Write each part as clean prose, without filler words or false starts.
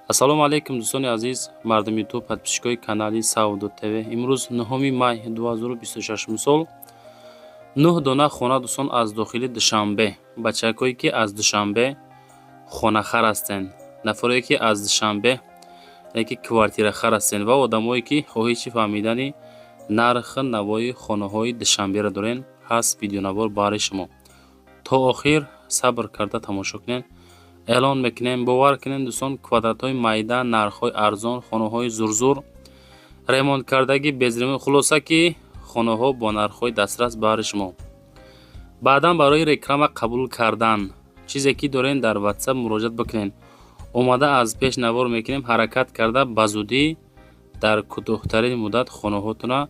Ассалому алайкум, дӯстони азиз, мардуми ютуб, подписчикои канали Савдо ТВ. Имрӯз 9 май 2026 сол. Нӯҳ дона хона, дӯстон, аз дохили Душанбе. Бачакое ки аз Душанбе хонахар ҳастен, нафарое ки аз Душанбе яке квартирахар ҳастен ва одамое ки хоҳиши фаҳмидани нархи навои хонаҳои Душанберо дорен, ҳаст видеонавор баҳри шумо. То охир сабр карда тамошо кунед. Эълон мекунем, бовар кунед, дӯстон, квадратҳои майда, нархҳои арзон, хонаҳои зурзур, ремонткардагӣ, без ремонт, хулоса ки хонаҳо бо нархҳои дастрас баҳри шумо. Баъдан барои реклама қабул кардан, чизе ки дорен, дар Ватсап муроҷиат бикунед. Омада аз пеш навор мекунем, ҳаракат карда ба зудӣ дар кӯтоҳтарин муддат хонаҳотона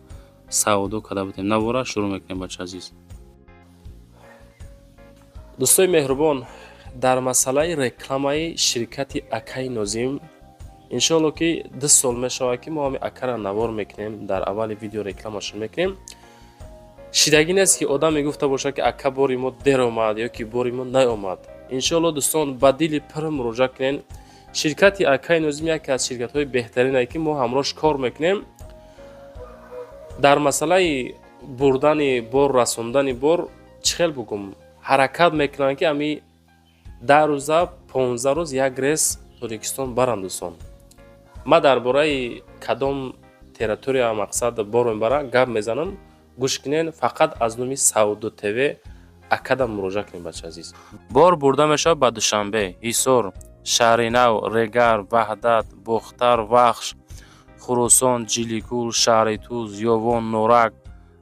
савдо карда будем. Навора шурӯъ мекунем, бача азиз. Дӯстои меҳрубон, дар масъалаи рекламаи ширкати акаи Нозим, иншоалло ки 2 сол мешавад, ки мо ҳами акара навор мекунем, дар аввали видео рекламашон мекунем. Шидагӣ нест, ки одам мегуфта бошад, ки ака, бори мо дер омад ё ки бори мо наомад. Иншоалло, дӯстон, ба дили пур муроҷиат кунед. Ширкати акаи Нозим яке аз ширкатҳои беҳтарине, ки мо ҳамроҳш кор мекунем. Дар масъалаи бурдани бор, расондани бор, чӣ хел бугум, ҳаракат мекунанд, ки ами 10 рӯза, 15 рӯз як рейс Тоҷикистон баранд. Дӯстон, ман дар бораи кадом территория, мақсад, бор мебарам, гап мезанам, гӯш кунед. Фақат аз номи Савдо ТВ акадам муроҷиат кунед, бача азиз. Бор бурда мешавад ба Душанбе, Ҳисор, Шаҳринав, Регар, Ваҳдат, Бохтар, Вахш, Хуросон, Ҷиликул, шаҳри Туз, Ёвон, Норак,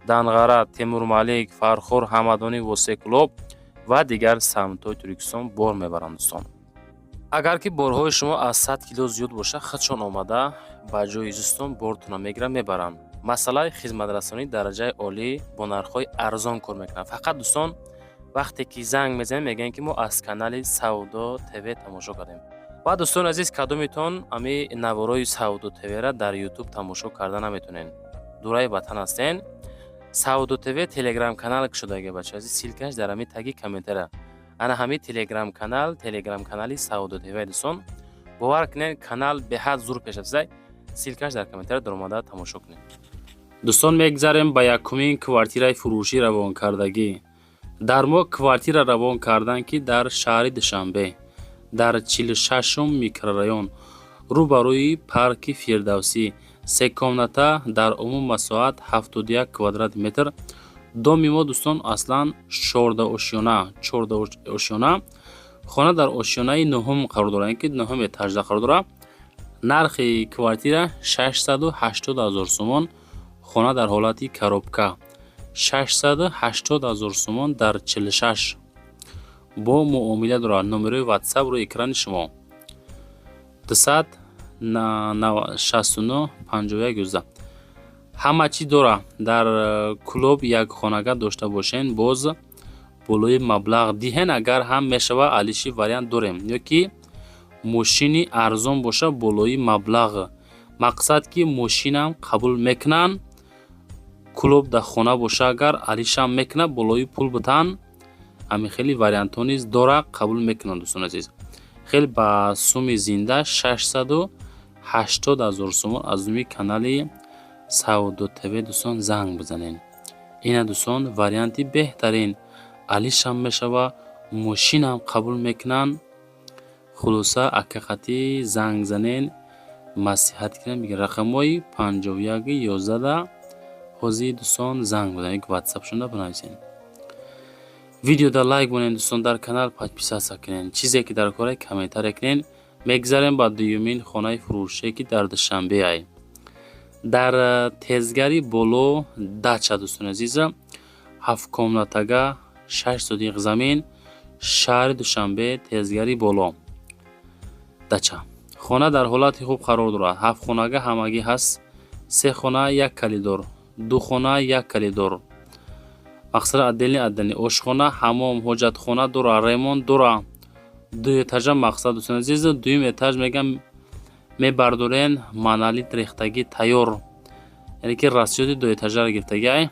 Данғара, Темурмалик, Фархор, Ҳамадонӣ, Восеъ, ва дигар самтҳои Тоҷикистон бор мебаранд. Дӯстон, агар ки борҳои шумо аз 100 кило зиёд бошад, худшон омада ба ҷои зистон бортонро мегиранд, мебаранд. Масъалаи хизматрасонии дараҷаи олӣ, бо нархҳои арзон кор мекунанд. Фақат, дӯстон, вақте ки занг мезанем, мегӯянд, ки мо аз канали Савдо ТВ тамошо кардем. Ва, дӯстони азиз, кадомитон ами наворои Савдо ТВра дар Ютуб тамошо карда наметонед, дураи ватан ҳастен, Савдо ТВ Телеграм канал кушодаги, бача азиз, ссылкаш дар ҳами таги комментария. Ана ҳами Телеграм канал, Телеграм канали Савдо ТВ. Дӯстон, бовар кунед, канал беҳад зур пеш рафтааст. Ссылкаш дар комментария, даромада тамошо кунед. Дӯстон, мегзарем ба якумин квартираи фурӯшӣ равонкардагӣ. Дар мо квартира равон карданд, ки дар шаҳри Душанбе, дар 46-ум микрорайон, рӯ ба рӯи парки Фирдавсӣ, се комната, дар умум масоҳат 71 квадрат метр. Доми мо, дӯстон, аслан чордаошёна, чордаошёна. Хона дар ошёнаи нуҳум қарор дорад, ки нуҳум этажда қарор дорад. Нархи квартира 680 000 сомон. Хона дар ҳолати коробка, 680 000 сомон, дар 46, бо муомила дорад. Номерои Ватсап рӯи экрани шумо: 269 51 11. Ҳама чиз дора. Дар Кӯлоб як хонага дошта бошен, боз болои маблағ диҳен, агар ҳам мешава, алиши вариант дорем, ё ки мошини арзон боша, болои маблағ, мақсад ки мошинам қабул мекунанд. Кӯлоб дар хона боша, агар алишам мекунад, болои пул битан, ҳамин хели вариантҳо низ дора, қабул мекунанд. Дӯстони азиз, хеле ба суми зинда, 680 000 сомон. Аз номи канали Савдо ТВ, дӯстон, занг бизанед. Ина, дӯстон, варианти беҳтарин: алишам мешава, мошинам қабул мекунанд. Хулоса, акақатӣ занг занен, маслиҳат кунем. Рақамҳои 51 11-да ҳозир, дӯстон, занг бизанед, Ватсапшонда бинависед. Видеода лайк монед, дӯстон, дар канал подписаться кунед, чизе ки дар кора, комментария кунед. Мегзарем ба дуюмин хонаи фурӯшие, ки дар Душанбеай, дар Тезгари Боло, дача. Дӯстони азиза, ҳафткомнатага, 6 сотих замин, шаҳри Душанбе, Тезгари Боло, дача. Хона дар ҳолати хуб қарор дорад. Ҳафт хонага ҳамагӣ ҳаст: се хона, як коридор, ду хона, як коридор, мақсад отдельный, отдельный ошхона, ҳамом, ҳоҷатхона дора, ремонт дора, ду этажа. Мақсад, дӯстони азиз, дуюм этаж мегам, мебардорен, монолит рехтагӣ тайёр, яъне ки расчёти дуэтажаро гирифтагиай.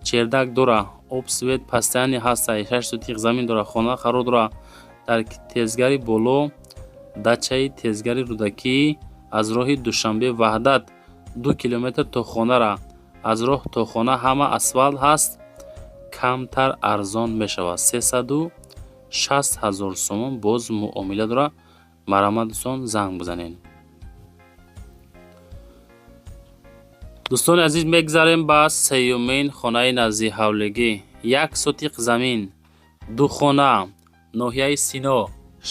Чердак дора, об, свет постоянный ҳастай. 6 сотих замин дора. Хона қарор дора дар Тезгари Боло, Дачаи Тезгари Рӯдакӣ аз роҳи Душанбе Ваҳдат 2 километр то хонара. Аз роҳ то хона ҳама асфалт ҳаст, камтар арзон мешавад. 360 000 сомон боз муомила дорад. Марҳамат дӯстон, занг бизанед. Дӯстони азиз, мегзарем ба сеюмин хонаи наздиҳавлигӣ. 1 сотиқ замин, 2 хона, ноҳияи Сино,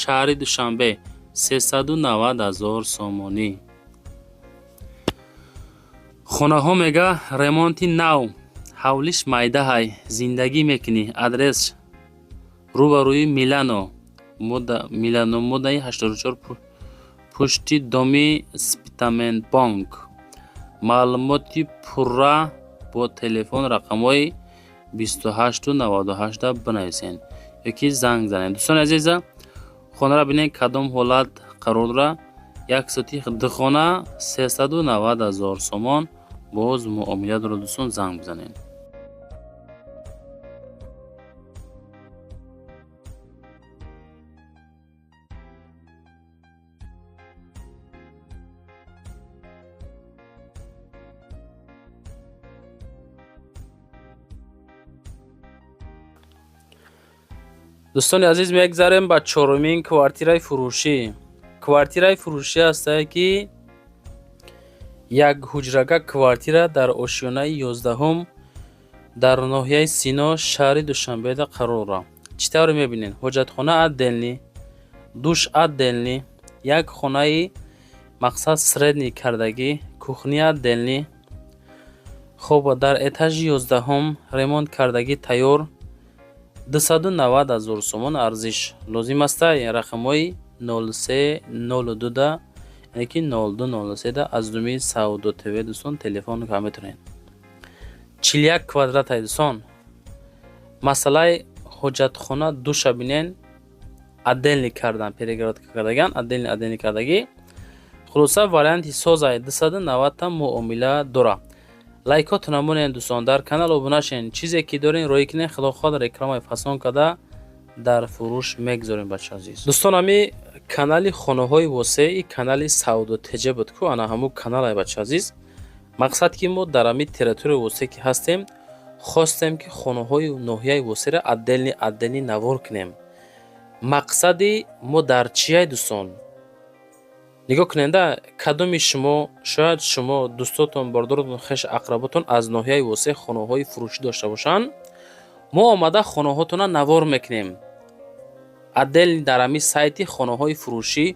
шаҳри Душанбе, 390 000 сомонӣ. Хонаҳо мега ремонти нав, ҳавлиш майдаҳай, зиндагӣ мекунӣ. Адрес рӯбарӯи Милано, Милано моддаи 84, пушти доми Спитаменбонк. Маълумоти пурра бо телефон рақамҳои 2898 бинависед ёки занг занед. Дӯстони азиз, хонаро бинед кадом ҳолат қарор дорад. 1 сотих 2 хона, 390 000 сомон боз муомила дорад. Дӯстон, занг бизанед. Дӯстони азиз, мегзарем ба чорумин квартираи фурӯшӣ. Квартираи фурӯшӣ ҳастае ки як ҳуҷрага квартира дар ошёнаи 11 дар ноҳияи Сино, шаҳри Душанбеда қарор дорад. Чӣ тавре мебинед? Ҳоҷатхона отдельный, душ отдельный, як хонаи мақсад средний кардагӣ, кухня отдельный. Хоб, дар этажи 11 ремонт кардагӣ тайёр. 290 000 сомон арзиш. Лозим астай рақамҳои 0302 яъне ки 0203 аз думи Савдо ТВ дӯстон телефон карда метавонед. 41 квадрат ай дӯстон. Масъалаи ҳоҷатхона душа бинен, отдельный кардан, перегородка кардаган, отдельный кардагӣ. Хулоса варианти созай 290 та муомила дорад. Лайкотона монед дӯстон, дар канал обуна шавед. Чизе ки дорен роӣ кунед, худо хоҳад рекламаи фасон карда дар фурӯш мегзорем, бача азиз. Дӯстон, ҳами канали хонаҳои восеъи канали Савдо ТЖ буд ку, ана ҳамун каналай, бача азиз. Мақсад ки мо дар ҳами территорияи восеъ ки ҳастем, хостем ки хонаҳои ноҳияи восеъро отдельный отдельный навор кунем. Мақсади мо дар чияй, дӯстон? Нигоҳ кунед, кадоми шумо, шояд шумо дӯстотон, бордоротон, хеш ақработон аз ноҳияи восеъ хонаҳои фурӯшӣ дошта бошанд, мо омада хонаҳотонро навор мекунем. Отдельный дар ҳамин сайти хонаҳои фурӯшӣ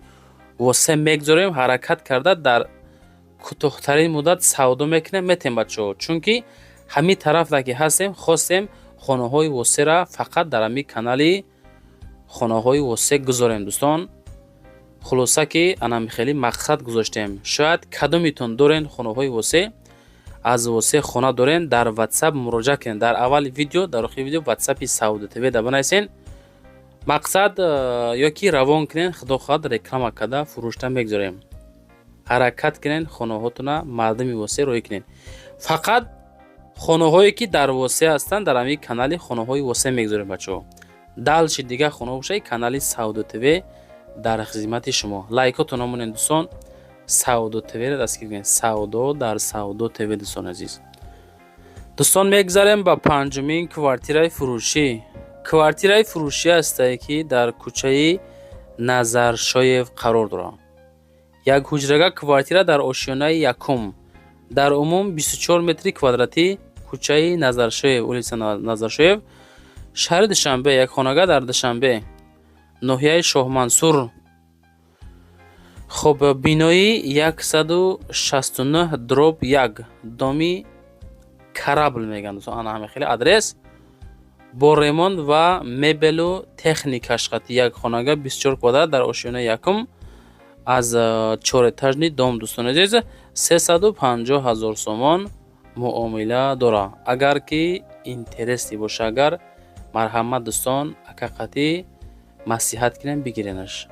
восеъ мегзорем, ҳаракат карда дар кӯтоҳтарин муддат савдо мекунем, метем бачаҳо. Чунки ҳамин тарафда ки ҳастем, хостем хонаҳои восеъра фақат дар ҳамин канали хонаҳои восеъ гузорем, дӯстон. Хулоса ки анами хеле мақсад гузоштем. Шояд кадомитон дорен хонаҳои восеъ, аз восеъ хона дорен, дар WhatsApp муроҷиат кунед. Дар аввали видео, дар охири видео WhatsApp-и Савдо ТВ да бинависен. Мақсад ёки равон кунен, худо хоҳад реклама карда фурӯшта мегзорем. Ҳаракат кунен, хонаҳотона мардуми восеъ роӣ кунен. Фақат хонаҳое ки дар восеъ ҳастанд, дар ҳамин канали хонаҳои восеъ мегзорем, бачаҳо. Дальше дигар хонаҳо бошад, канали Савдо ТВ дар хизмати шумо. Лайкотон монед дӯстон, Савдо ТВ-ро дастгир кунед. Савдо дар Савдо ТВ, дӯстони азиз. Дӯстон, мегзарем ба панҷумин квартираи фурӯшӣ. Квартираи фурӯшӣ ҳастае ки дар кӯчаи Назаршоев қарор дорад. Як ҳуҷрага квартира дар ошёнаи якум, дар умум 24 метри квадратӣ, кӯчаи Назаршоев, улица Назаршоев, шаҳри Душанбе, як хонага дар Душанбе, ноҳияи Шоҳмансур. Хоб, бинои 169/1, доми Корабль мегӯянд дӯстон, ана ҳамин хеле адрес бо ремонт ва мебелу техникаш қати як хонага 24 квадрат дар ошёнаи якум аз чорэтажный дом, дӯстони азиз, 350 000 сомон муомила дорад. Агар ки интересный боша, агар марҳамат дӯстон, ака қатӣ маслиҳат кунем, бигиренаш.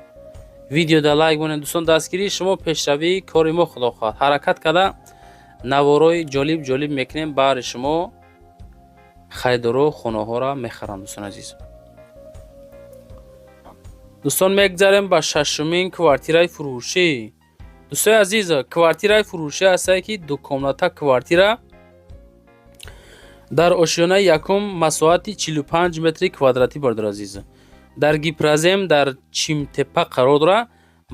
Видеода лайк монед дӯстон, дастгирии шумо пешравии кори мо, худо хоҳад. Ҳаракат карда наворои ҷолиб ҷолиб мекунем баҳри шумо, харидоро хонаҳоро мехаранд, дӯстони азиз. Дӯстон, мегзарем ба шашумин квартираи фурӯшӣ. Дӯстои азиз, квартираи фурӯшӣ ҳастае, ки дукомната квартира дар ошёнаи якум, масоҳати 45 метри квадратӣ, бародари азиз, дар Гипрозем, дар Чимтепа қарор дорад,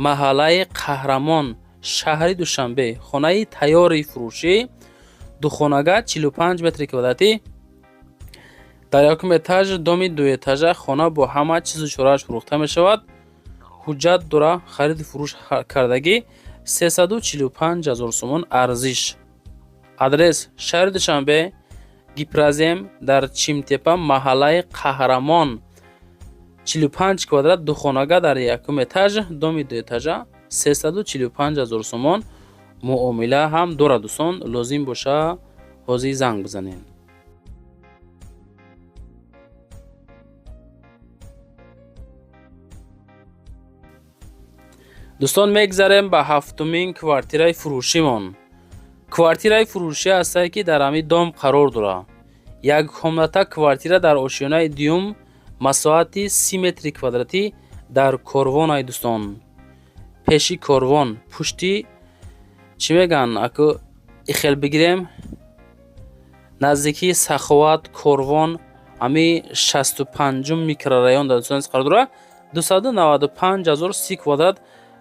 маҳаллаи Қаҳрамон, шаҳри Душанбе. Хонаи тайёри фурӯшӣ, духонага, 45 метри квадратӣ, дар якум этаж, доми дуэтажа. Хона бо ҳама чизу чорааш фурӯхта мешавад, ҳуҷҷат дора, хариду фурӯш кардагӣ, 345 ҳазор сомон арзиш. Адрес: шаҳри Душанбе, Гипрозем, дар Чимтепа, маҳаллаи Қаҳрамон, 45 квадрат, духонага, дар якум этаж, доми дуэтажа, 345 ҳазор сомон, муомила ҳам дорад. Дӯстон, лозим боша, ҳозир занг бизанед. Дӯстон, мегзарем ба ҳафтумин квартираи фурӯшимон. Квартираи фурӯшӣ ҳастае, ки дар ҳамин дом қарор дорад, як комната квартира дар ошёнаи дуюм, масоҳати 30 метри квадратӣ, дар Корвон. Ай дӯстон, пеши Корвон, пушти чӣ мегӯянд, аку ихел бигирем, наздикии Саховат, Корвон, ҳами 65-ум микрорайон дар дӯстон қарор дорад. 295 ҳазор, 30 квадрат,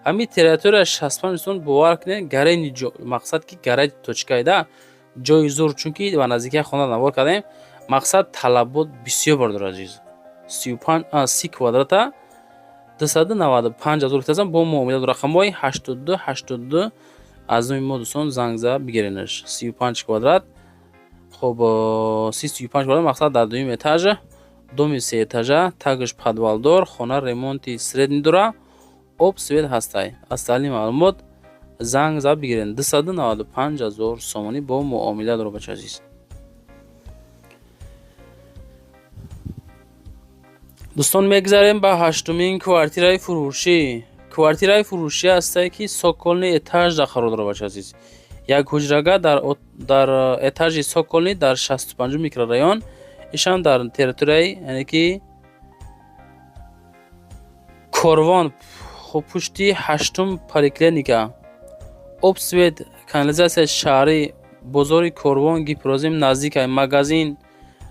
ҳамин территория 65. Дӯстон, бовар кунед, гарени мақсад ки гараҷ точкаида ҷои зур, чунки ба наздикии хона навор кардем, мақсад талабот бисёр, бародари азиз. 30 квадрата 295 ҳазор гуфтаам, бо муомила. Рақамҳои 82 82 аз номи мо, дӯстон, занг зада бигиренаш. 35 квадрат, хоб, 35 квадрат, мақсад дар дуюм этаж, доми сеэтажа, тагаш подвалдор. Хона ремонти средний дора, об, свет ҳастай. Остальные маълумот занг зада бигирен. 295 ҳазор сомонӣ бо муомила дора, бача азиз. Дӯстон, мегзарем ба ҳаштумин квартираи фурӯшӣ. Квартираи фурӯшӣ ҳастае, ки цокольный этажда қарор дорад, бача азиз, як ҳуҷрага дар этажи цокольный, дар 65-ум микрорайон, ишам дар территорияи, яъне ки Корвон, хоб, пушти ҳаштум поликлиника, об, свет, канализатсияи шаҳрӣ, бозори Корвон, Гипрозем наздикай, магазин,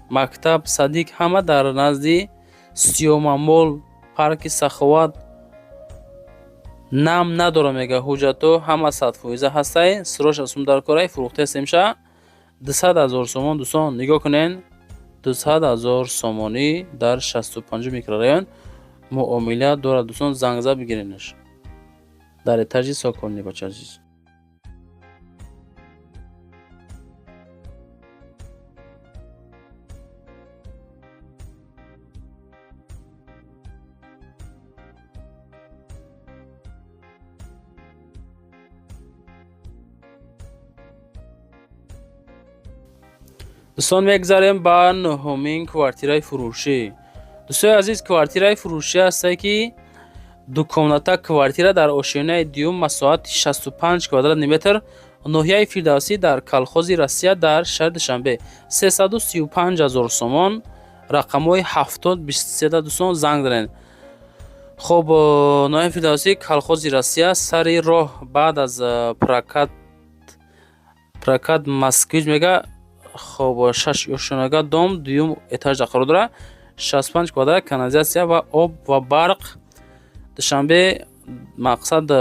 мактаб, садик ҳама дар назди, Сиёмамол, парки Саховат. Нам надорам, мега, ҳуҷҷатҳо ҳама 100% ҳастай, срочно сум дар корай, фурӯхтаестемша 200 000 сомон. Дӯстон, нигоҳ кунен, 200 000 сомонӣ дар 65-ум микрорайон, муомила дорад. Дӯстон, занг зада бигиренаш, дар этажи цокольный, бача азиз. Дӯстон, мегзарем ба нуҳумин квартираи фурӯшӣ. Дӯстои азиз, квартираи фурӯшӣ ҳастае, ки дукомната квартира дар ошёнаи дуюм, масоҳати 65 квадратный метр, ноҳияи Фирдавсӣ, дар колхози Россия, дар шаҳри Душанбе, 335 ҳазор сомон, рақамҳои 70 23. Дӯстон, занг занед. Хоб, ноҳияи Фирдавсӣ, колхози Россия, сари роҳ, баъд аз прокат Москвич мега. Хоб, шаш ошёнага дом, дуюм этажда қарор дорад, 65 квадрат, канализатсия ва об ва барқ Душанбе, мақсад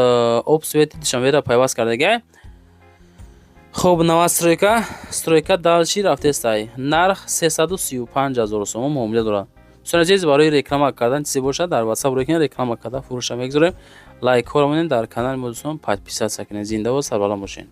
об, свети Душанберо пайваст кардагиай. Хоб, новостройка, стройка дальше рафтестай. Нарх 335 ҳазор сомон, муомила дорад. Дӯстони азиз, барои реклама кардан чизе бошад, дар ватсап рӯй кунед, реклама карда фурӯша мегузорем. Лайкҳоро монед, дар канали мо, дӯстон, подписаться кунед. Зиндаву сарбаланд бошед.